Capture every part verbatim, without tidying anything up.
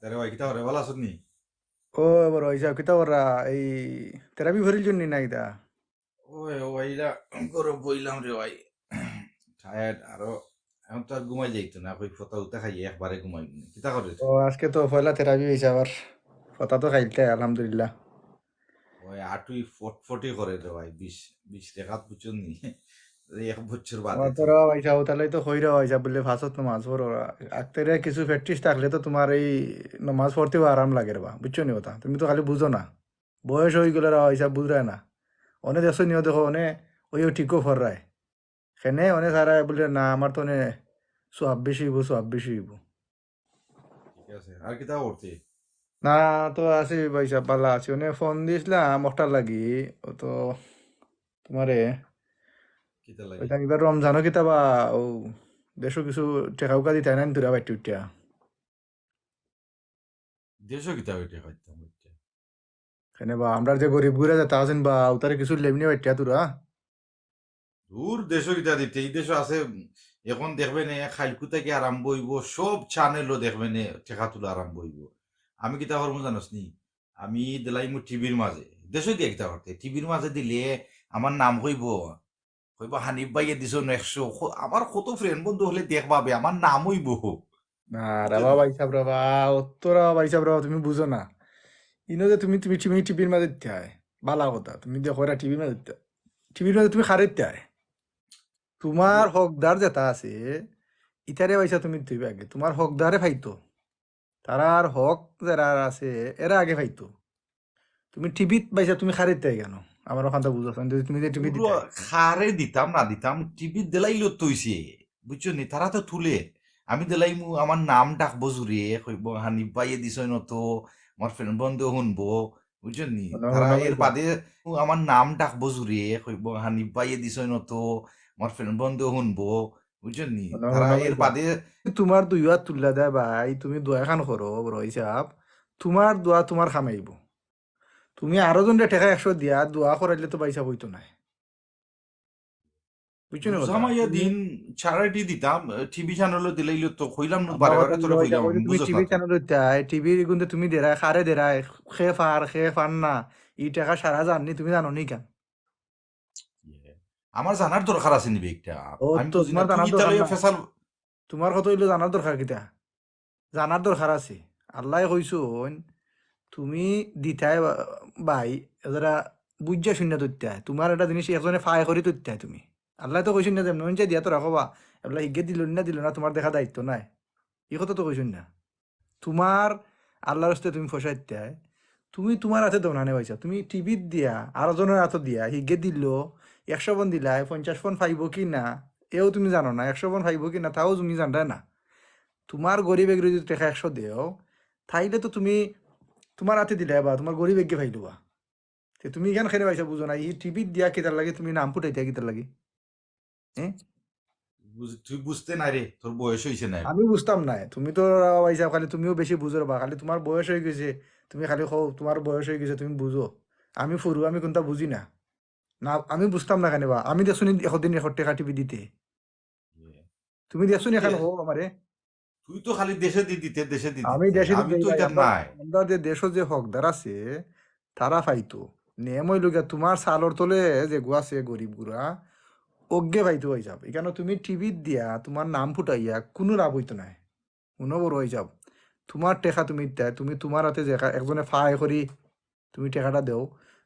আরে ভাই, কিতা করে? ভালা আছস নি? ও বড় ভাই সাব, কিতা কররা? এই তেরাবি ফড়িলছইন নি না কিতা? ওই, ও ভাই, ইলা ঘরো বইলাম রে ভাই। Tired, আরো এখন তো আর ঘুমাই যাইতো না, কই ফতা উতা খাইয়া একবারে ঘুমাই নি। কিতা করে তুই? ও, আজকে তো পয়লা তেরাবি অইছে আবার। ফতা তো খাইলতে, আলহামদুলিল্লাহ। ওই আটুই ফটফটি করে রে ভাই, বিশ, বিশ রেকাত বুঝছস নি? এই এক বছর বাদে আমার তো তো। রে ভাই সাব, তাইলে তো কইরা ভাই সাব বুলে পাঁচ ওয়াক্ত নামাজ পড়ো। আগতরে কিছু practice থাকলে তো তুমার এই নামাজ পড়তেও আরাম লাগে রে বা, বুঝছো নি কথা? তুমি তো খালি বুঝো না, বয়স অইগেলে রে ভাই সাব বুঝরায় না। অনে দেখছো নি, ও দেখো, অনে ওইও ঠিকও পড়রায়। কেনে অনে সারা বুলে, "না, আমার তো অনে সওয়াব বেশি অইবো, সওয়াব বেশি অইবো।" ঠিক আছে, আর কিতা করতে? না, তো আছি ভাই সাব, ভালা আছি। অনে ফোন দিছলাম অটার লাগি, ও তো তুমারে কিতা লাগে? ওইটা এবার রমজানো কিতা বা, ও দেশো কিছু টেকা উকা দিতায় না নি তুরা বাইট্টা উঠা? দেশো কিতা অইতে খাইতাম অইতে? কেনে বা, আমরার যে গরিব গুরা যেতা আছইন বা, উতারে কিছু লেমনি বাইট্টা তুরা? দূর, দেশো কিতা দিতে? ই দেশো আছে, এখন দেখবে নে, খাইলকু থাকি আরম্ভ অইবো, সব channel-ও দেখবে নে, টেকা তুলা আরম্ভ অইবো। আমি কিতা করমু জানোস নি? আমি দিলাইমু টিভির মাঝে, দেশো দিয়া কিতা করতে? টিভির মাঝে দিলে আমার নাম কইবো, কইবো, "হানিফ ভাইয়ে দিছইন একশো।" ক-, আমার কত friend বন্ধু অকলে দেখবা বে, আমার নাম অইবো। না রে বুঝছো বা নি? ভাই সাব রে বা, অত রে বা ভাই সাব রে বা, তুমি বুঝো না। ইনো যে তুমি, তুমি, তুমি টিভির মাঝে দিতায়, ভালা কথা, তুমি দেখো এরা টিভির মাঝে দিতায়। টিভির মাঝে তুমি কারে দিতায়? তুমার হকদার যেতা আছে, ইতারে ভাই সাব তুমি দিতায় আগে, তুমার হকদারে পাইতো। তারার হক যেরার আছে, এরা আগে পাইতো। তুমি টিভিত ভাই সাব, তুমি কারে দিতায় কেনে? আমার অখানতা বুঝো না, তুমি যে টিভিত দিতায়। কারে দিতাম না দিতাম, টিভিত দিলাইলেও তো অইছে, বুঝছো নি? তারা তো তুলে, আমি দিলাইমু, আমার নাম ডাকবো জুরে, কইবো, "হানিফ ভাইয়ে দিছইন তো", আমার friend বন্ধু হুনবো, বুঝছো নি? তারা এর বাদে আমার নাম ডাকবো জুরে, কইবো, "হানিফ ভাইয়ে দিছইন তো", আমার friend বন্ধু হুনবো, বুঝছো নি? তারা এর বাদে তুমার দুইওয়া তুল্লা দেয় ভাই, তুমি দোয়া খান করো, বড় ভাই সাব, তুমার দোয়া তুমার কামে আইবো। তুমি আরো জনরে টেকা একশো দিয়া দোয়া করাইলে তো ভাই সাব অইতো নায়। বুঝছো নি কথা? বুঝামাইয়া দিন, charity দিতাম, টিভি channel-ও দিলাইলে তো কইলাম না, বারে বারে তোরে কইলাম, তুমি বুঝছ না টিভি তো। Channel-ও দিতায়, টিভির গুনতে তুমি দেরায়, কারে দেরায়, কে পার, কে পার না, ই টেকা সারা জাননি, তুমি জানো নি কেনে? ইয়ে, আমার জানার দরকার আছে নি বে একটা? ও, আমি তো বুঝি না, তুমার জানার দরকার নাই। তুমার কথা অইলো জানার দরকার কিতা? জানার দরকার আছে। আল্লায় কইছইন, তুমি দিতায় বা-, ভাই, যারা বুঝিয়া শুনিয়া দিতায়, তুমার একটা জিনিস একজনে পায় করি দিতায় তুমি। আল্লায় তো কইছইন না যে, "মন চায় দিয়া তো রাখো বা, এবলা হিগে দিলো না, দিলো না, তুমার দেখা দায়িত্ব নাই।" ই কথা তো কইছইন না। তুমার আল্লার রাস্তায় তুমি পয়সা দিতায়, তুমি তুমার আতে দেও না নে পয়সা, তুমি টিভিত দিয়া, আরো জনর আতো দিয়া, হিগে দিলো, একশো পন দিলায়, পঞ্চাশ পন পাইবো কি না, এও তুমি জানো না, একশো পন পাইবো কি না, তাও তুমি জানরায় না। তুমার গরিব এগরে যদি টেকা একশো দেও, তাইলে তো তুমি তুমার আতে দিলায় বা তুমার গরিব এগে পাইলো বা। তে তুমি ইখান কেনে পয়সা বুঝো না, ই টিভিত দিয়া কিতার লাগি তুমি নাম ফুটাইতায় কিতার লাগি? হ্যাঁ? বুঝ-, তুই বুঝতে না রে, তোর বয়স অইছে না। আমি বুঝতাম না, তুমি তো ভাই সাব খালি তুমিও বেশি বুঝো বা, খালি তুমার বয়স অইগেছে, তুমি খালি কও তুমার বয়স অইগেছে, তুমি বুঝো। আমি ফুরু, আমি কুনতা বুঝি না। না, আমি বুঝতাম না কেনে বা, আমি দেখছি নি একদিন এক টেকা টিভি দিতে। তুমি দেখছো নি এখান এ, হো আমারে? তুই তো খালি দেশে দি দিতে, দেশে দি আমি দিতে। দেশে দি আমি তো দেই, এটা আমরা, নাই। আমরা যে দেশো যে হকদার আছে, তারা পাইতো। নিয়ম অইলো গিয়া, তুমার চালর তলে যেগু আছে গরিব গুরা, অগে পাইতো অই যাব। ইখানো তুমি টিভিত দিয়া তুমার নাম ফুটাইয়া কুনু লাভ অইতো নায়। হুনো বড় ভাই সাব, তুমার টেকা তুমি দিতায়, তুমি তুমার আতে যে কা-, একজনে পায় করি তুমি টেকাটা দেও,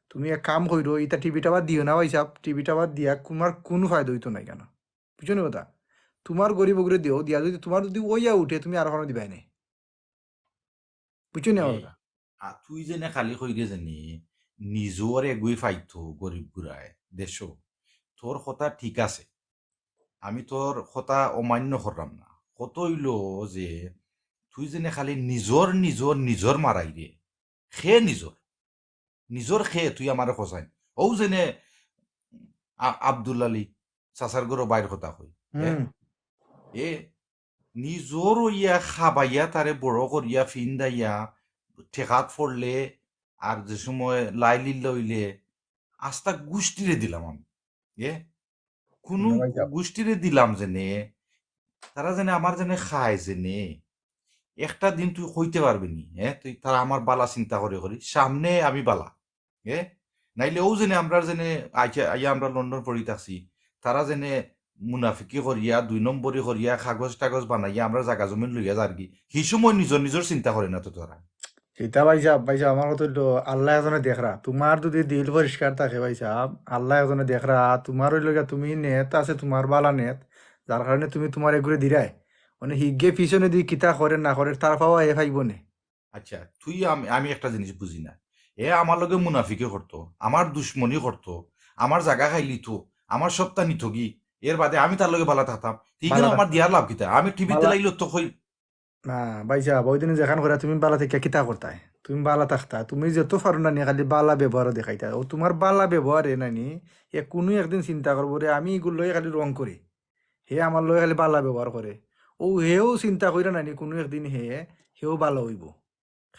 তুমি এক কাম কইরো, ইতা টিভিটা বাদ দিও না ভাই সাব, টিভিটা বাদ দিয়া তুমার কুনু ফায়দা অইতো নায় কেনে? বুঝছো নি কথা? তুমার গরিব অগরে দেও, দিয়া যদি তুমার যদি অইয়া উঠে, তুমি আরো কানো দিবায় নে। বুঝছো নি আমার কথা? আ, তুই যেনে খালি কইরে যেনে, নিজর এগুই পাইতো গরিব গুরায়, দেশো। তোর কথা ঠিক আছে। আমি তোর কথা অমান্য করলাম না। কথা অইলো যে, তুই যেনে খালি নিজর, নিজর, নিজর মারাইরে। কে নিজর? নিজর কে তুই আমারে কছাইন? অউ যেনে আ-, আব্দুল আলী, চাচার ঘরো ভাইর কথা কই। এ? হুম। এ, নিজর অইয়া খাবাইয়া তারে বড় করিয়া ফিন্দাইয়া টেকাত পড়লে আর যে সময় লাইলিল্লা অইলে আস্তা গুষ্টিরে দিলাম আমি। এ? কুনু গুষ্টিরে দিলাম যেনে, তারা যেনে আমার যেনে খায় যেনে, একটা দিন তুই কইতে পারবি নি, হ্যাঁ, তুই তারা আমার বালা চিন্তা করি করি, সামনে আমি বালা, হ্যাঁ? নাইলে অউ যেনে আমরার যেনে আইয়া, আইয়া আমরা লন্ডন পড়ি থাকছি, তারা যেনে মুনাফিকি করিয়া, দুই নম্বরি করিয়া, কাগজ টাগজ বানাইয়া আমরার জাগা জমিন লইয়া যারগি, হি সময় নিজর নিজর চিন্তা করে না তো তারা। ইতা ভাইসাব, ভাইসাব, আমার কথা অইলো, আল্লায় একজনে দেখরা। তুমার যুদি দিল পরিষ্কার থাকে ভাইসাব, আল্লায় একজনে দেখরা। তুমার অইলো গিয়া তুমি নেত আছে, তুমার বালা নেত, যার কারণে তুমি তুমার এগুরে দিরায়। মানে হিগে পিছনেদি কিতা করের না করের, তার পাওয়া হে পাইবো নে। আচ্ছা, তুই আম-, আমি একটা জিনিস বুঝি না। হে আমার লগে মুনাফিকি করতো, আমার দুশমনি করতো, আমার জাগা খাইলিতো, আমার সবতা নিতোগি, এর বাদে আমি তার লগে বালা থাকতাম। তে ইখানো বালা থাক-, আমার দিয়ার লাভ কিতা? আমি টিভিত বালা দিলাইলো তো কই। না, ভাইসাব, অউ দিনে যেখান কইরা তুমি বালা থাকিয়া কিতা করতায়? তুমি বালা থাকতা, তুমি যত পারো না নি খালি বালা ব্যবহার দেখাইতা। অউ তুমার বালা ব্যবহারে নানি, হে কুনু একদিন চিন্তা করবো রে, আমি ইগুর লগে খালি রং করি, হে আমার লগে খালি বালা ব্যবহার করে। অউ হেও চিন্তা কইরা নানি কুনু একদিন হে, হেও বালা অইবো।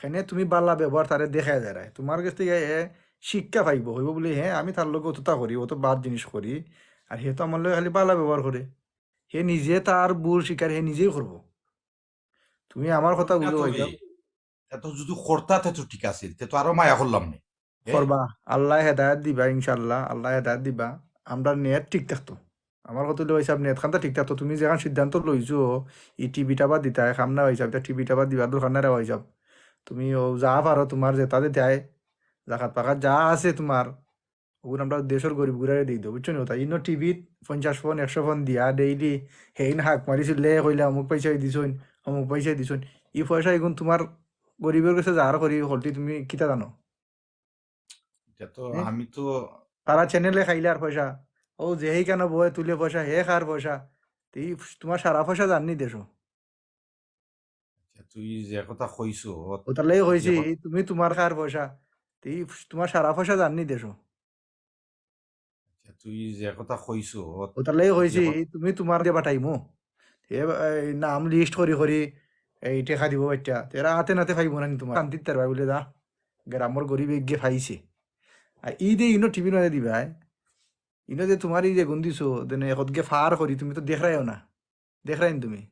কেনে তুমি বালা ব্যবহার তারে দেখাই যারায়, তুমার গেছ থাকি হে শিক্ষা পাইবো, কইবো বুলি, "হে, আমি তার লগে অততা করি, অত বাদ জিনিস করি, আর হে তো আমার লগে খালি বালা ব্যবহার করে।" হে নিজে তার ভুল স্বীকার হে নিজেই করবো। তুমি আমার কথা বুঝো ভাইসাব। তে তো যুদি করতা, তে তো ঠিক আছিল, তে তো আরো মায়া করলাম নে। এ? করবা, আল্লায় হেদায়েত দিবা, ইনশাআল্লাহ, আল্লায় হেদায়েত দিবা। আমরার নেট ঠিক থাকতো। আমার কথা অইলো ভাইসাব, নেট খানতা ঠিক থাকতো। তুমি যেখান সিদ্ধান্ত লইছো, ই টিভিটা বাদ দিতায়, কাম না ভাইসাব, ইতা টিভিটা বাদ দিবার দরকার নাই রে ভাইসাব। তুমি অউ যা পারো, তুমার যেতা দিতায়, জাকাত পাকাত যা আছে তুমার, অগুন আমরা দেশর গরিব গুরারে দেই দেও, বুঝছো নি কথা? ইনো টিভিত পঞ্চাশ পন, একশো পন দিয়া ডেইলি হেইন হাক মারিছিল, লে কইলা অমুক পয়সা দিছইন, অমুক পয়সা দিছইন। ই পয়সা ইগুন তুমার গরিবর গেছে যার করি হলটি তুমি কিতা জানো? ইটা তো হে? আমি তো তারা চ্যানেলে খাইলে আর পয়সা, অউ যে হেই কেন বয়ে তুলে পয়সা, হে খার পয়সা, তে ই তুমার সারা পয়সা যার নি দেশো। আচ্ছা, তুই যে কথা কইছো, অতার লাগি কইছি, যে ক- তুমি তুমার খার পয়সা, তে ই তুমার সারা পয়সা যার নি দেশো। আচ্ছা, তুই যে কথা কইছো, অতার লাগি কইছি, যে ক- তুমি তুমার দিয়া পাঠাইমু। এ, এই নাম লিস্ট করি করি, এই টেকা দিবো বাইচ্চা। তে এরা আতে নাতে পাইবো না নি তুমার। শান্তিত তার ভাই বুলে দা, গ্রামর গরিব এগিয়ে পাইছে। আর ই দে ইনো টিভির মাঝে দিবায়, ইনো যে তুমার ই যে গুন দিছো, দেনে একতগে ফার করি, তুমি তো দেখরায়ও না। দেখরায় নি তুমি?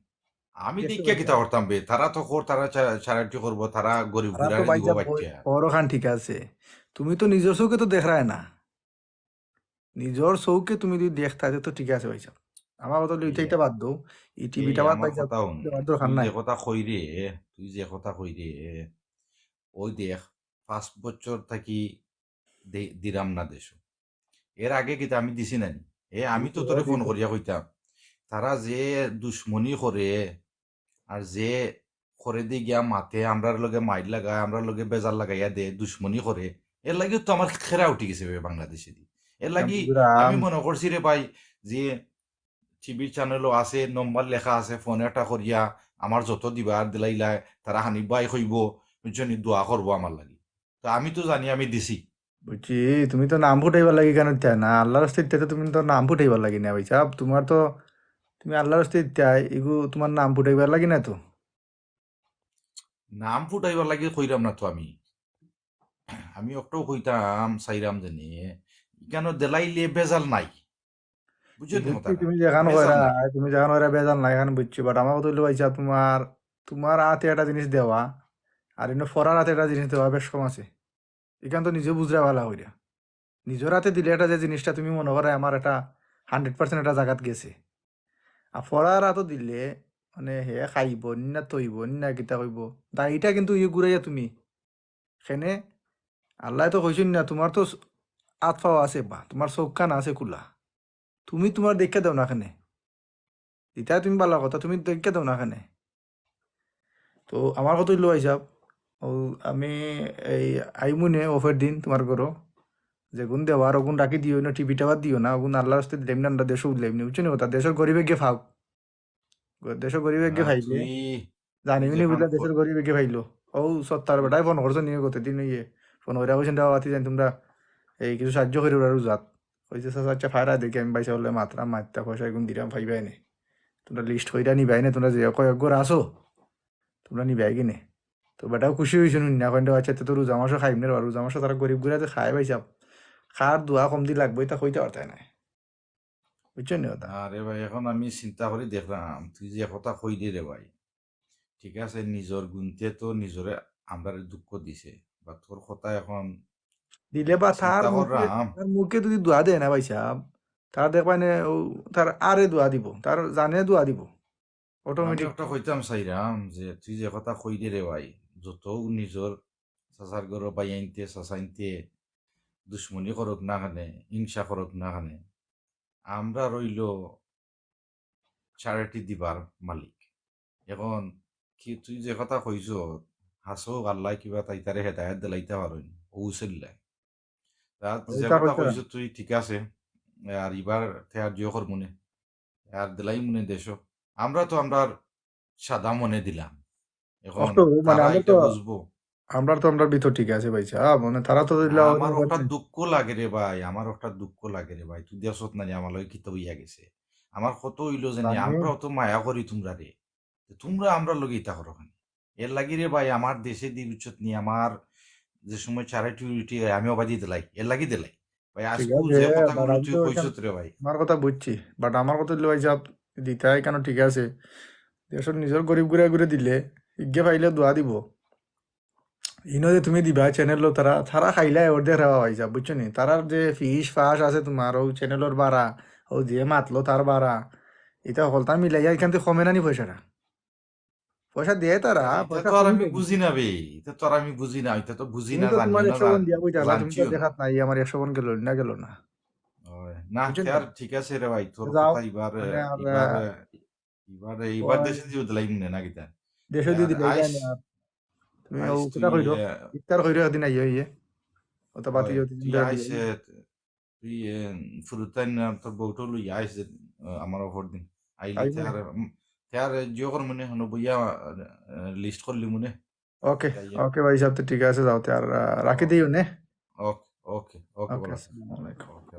আমি দেখিয়া কিতা করতাম বে? তারা তো কর, তারা চা-, charity করবো, তারা গরিব তারা তো গুরারে দিবো ভাইসাব, বাইচ্চা। পরখান ঠিক আছে। তুমি তো নিজর চউখে তো দেখরায় না। নিজর চউখে তুমি যুদি দেখতায়, তে তো ঠিক আছে ভাইসাব। আমার কথা অইলো, ইটা, ইয়ে। ইটা বাদ দেও। ই টিভিটা এই বাদ আমার ভাইসাব, কথা হুন। ইটা বাদ দরকার তুই নাই। যে কথা কইরে, তুই যে কথা কইরে, অউ দেখ, পাঁচ বছর থাকি দে-, দিরাম না দেশো। এর আগে কিতা আমি দিছি না নি? এ, আমি তো তোরে ফোন করিয়া কইতাম, তারা যে দুশমনি করে, আর যে করে দি গিয়া মাতে, আমরার লগে মাইর লাগায়, আমরার লগে বেজার লাগাইয়া দে, দুশমনি করে, এর লাগিও তো আমার খেরা উঠি গেছে বে বাংলাদেশেদি। এর লাগি আমি মনে করছি রে ভাই, যে টিভির চ্যানেলও আছে, নম্বর লেখা আছে, ফোন একটা করিয়া আমার যত দিবার দিলাইলায়, তারা হানিফ ভাই কইবো, বুঝছো নি, দোয়া করবো আমার লাগি। তো আমি তো জানি আমি দিছি। বুঝছি, তুমি তো নাম ফুটাইবার লাগি কেন ইতা না? আল্লাহর রাস্তায় ইতা তো তুমি তো নাম ফুটাইবার লাগি না ভাইসাব। তুমার তো, তুমি আল্লাহর রাস্তায় ইতা, ইগু তুমার নাম ফুটাইবার লাগি না তো। নাম ফুটাইবার লাগি কইরাম না তো আমি। আমি একটাও কইতাম, চাইরাম জানি, কেন দিলাইলে বেজাল নাই। বুঝছো নি বুঝছি, কথা? তুমি যেখান বেজাল কইরা, নাই। তুমি যেখান কইরা বেজাল নাই, এখান বুঝছি। But আমার কথা অইলো ভাইসাব, তুমার, তুমার আতে একটা জিনিস দেওয়া, আর ইনো ফরার আতে একটা জিনিস দেওয়া বেশ কম আছে। ইখান তো নিজে বুঝরা ভালা কইরা। নিজর আতে দিলে এটা যে জিনিসটা তুমি মনে করো আমার এটা hundred percent একটা জাগাত গেছে। আর ফরার আতো দিলে মানে হে খাইবো নি না, থইবো নি না, কিতা কইবো? দায়িটা কিন্তু ইয়ে ঘুরাইয়া তুমি। কেনে আল্লায় তো কইছইন না, তুমার তো আত পাও আছে বা, তুমার চউখ কান আছে খুলা। তুমি তুমার দেখিয়া দেও না কেনে? ইটা তুমি ভালা কথা, তুমি দেখিয়া দেও না কেনে? তো আমার কথা অইলো ভাইসাব, অউ আমি এই আইমুনে অফের দিন তুমার ঘরো, যেগুন দেওয়ার অগুন রাখি দিও না, টিভি টাওয়ার দিও না, অগুন আল্লাহর রাস্তায় দিলাইমু না, আমরা দেশো দিলাইমু না, বুঝছো নি কথা? দেশর গরিবে গিয়ে পাও, গ-, দেশর গরিবে গিয়ে পাইলে, তুই জানি নি বুঝলা, দেশর গরিবে গিয়ে পাইলো। অউ সত্তার বেটায় ফোন করছে নিয়ে গত দিন, ইয়ে, ফোন করিয়া কইছইন, "বাবা, তুই জানি তুমরা এই কিছু সাহায্য করি ওরা রোজাত।" কইছে, "চাচা, আচ্ছা, ফায়রা দেখি আমি পয়সা বলে মাতরা মাতরা পয়সা এগুন দিরাম, পাইবায় নি। তুমরা লিস্ট কইরা নিবায় নি, তুমরা যে কয় একগর আছো, তুমরা নিবায় কি নি?" তো বেটাও খুশি অইছে নি না, কইন, "আচ্ছা, তে তো রোজা মাসো খাইম না রে, রোজা মাসো তারা গরিব গুলা তো খায় পয়সা, কার দোয়া কমদি লাগবো, ইতা কইতা পারতায় নায়।" বুঝছো নি কথা? আরে ভাই, এখন আমি চিন্তা করি দেখরাম, তুই যে কথা কইলি রে ভাই, ঠিক আছে, নিজর গুনতে তো নিজরে আমরারে দুঃখ দিছে, বা তোর কথা এখন দিলে বা তার চিন্তা মুখে, করলাম। তার মুখে যদি দোয়া দেয় না ভাই সাহেব, তারা দেখবা নে, ও তার আরে দোয়া দিব, তার জানে দোয়া দিব আমি অটোমেটিক। একটা কইতাম চাইরাম যে তুই যে কথা কইলে রে ভাই, যত নিজর চাচার ঘরো ভাইয়াইন্তে, চাচাইন্তে দুশমনি করুক না কেনে, হিংসা করুক না কেনে, আমরা রইল চ্যারিটি দিবার মালিক। এখন কি তুই যে কথা কইছ, হাসো আল্লাহ কিবা তাই তারে হেদায়ত দিলাইতে পারইন, ও উসিল্লায়। তা যে ওইটা কথা কইতাম। কইছ তুই ঠিক আছে, আর ইবার তে আর জিও কর মনে, আর দিলাই মনে দেশো। আমরা তো আমরার সাদা মনে দিলাম, এখন অত মানে তারা আমরা এটা তো, বুঝবো। আমরা তো আমরার ভিতর ঠিক আছে ভাই সাহেব, মানে তারা তো দিলা আমার একটা দুঃখ লাগে রে ভাই, আমার একটা দুঃখ লাগে রে ভাই, তুই দেশত নাই আমার লগে কিতা হইয়া গেছে। আমার কত হইলো জানি, জানি। আমরা অত মায়া করি তোমরা রে, তো তোমরা আমরা লগে ইতা করো কেনে? এর লাগি রে ভাই, আমার দেশে দি বুঝছত নি, আমার যে সময় চ্যারিটি উইটি হয়, আমি অবাদি দিলাই, এর লাগি দিলাই ভাই। ঠিক আজকে আছে, যে কথাগুলো but আমি তুই তো ওইখান কইছত রে ভাই, আমার কথা বুঝছি, but আমার কথা হইলো ভাই সাহেব, দিতাই কেন ঠিক আছে, দেশর নিজর গরিব ঘুরে ঘুরে দিলে ইগে পাইলে দোয়া দিব। ইনো যে তুমি দিবা চ্যানেল লো, তারা তারা খাইলা অর্ধেক রেবা ভাই সাহেব, বুঝছো নি? তারার যে ফিস ফাস আছে তোমার, ও চ্যানেলর ভাড়া, ও যে মাতলো তার ভাড়া, এটা হকলতা মিলাইয়া এখান থেকে কমে না নি পয়সাটা? পয়সা দেয় তারা, এটা পয়সা তো আর কমে আমি দেয়। বুঝি না বে, এটা তো আর আমি বুঝি না, এটা তো বুঝি তুমি না, তো জানি তোমার না, একশো বোন জা- দিয়া বুঝা, তুমি তো জানছিও না। দেখাত নাই, আমার একশো বোন গেল না, গেল না। ওই, না, বুঝছো তে নি? আর ঠিক আছে রে ভাই, তোর যাও, কথা এবার, মানে আর, এবার, আহ, এবার, এবার ওই দেশে দিও দিলাই মনে না কিতা। দেশে তে দিয়ে আর দিলে আইস, না। তুমি আইস ও তুই, কিতা কইরো? আহ, ইফতার কইরো একদিন আইও, ইয়ে। ওটা বাতি ওই, যদি তুই দিন ধরে আইস, দিও। আহ, তুই, আহ, ফুরুতাইন না তোর বউটা লই আইস, আহ, আমার অফার দিন। আইলে আইবো তে নি? আর, উম, তে আর জিও কর মনে হনো বইয়া, আহ, লিস্ট করলি মনে। ওকে, যাই হোক। ওকে ভাই সাহেব, তো ঠিক আছে, যাও তে আর, আহ, রাখি দিও নে। ওকে, ওকে, ওকে, ওকে, বলা। আসসালামু আলাইকুম। ওকে।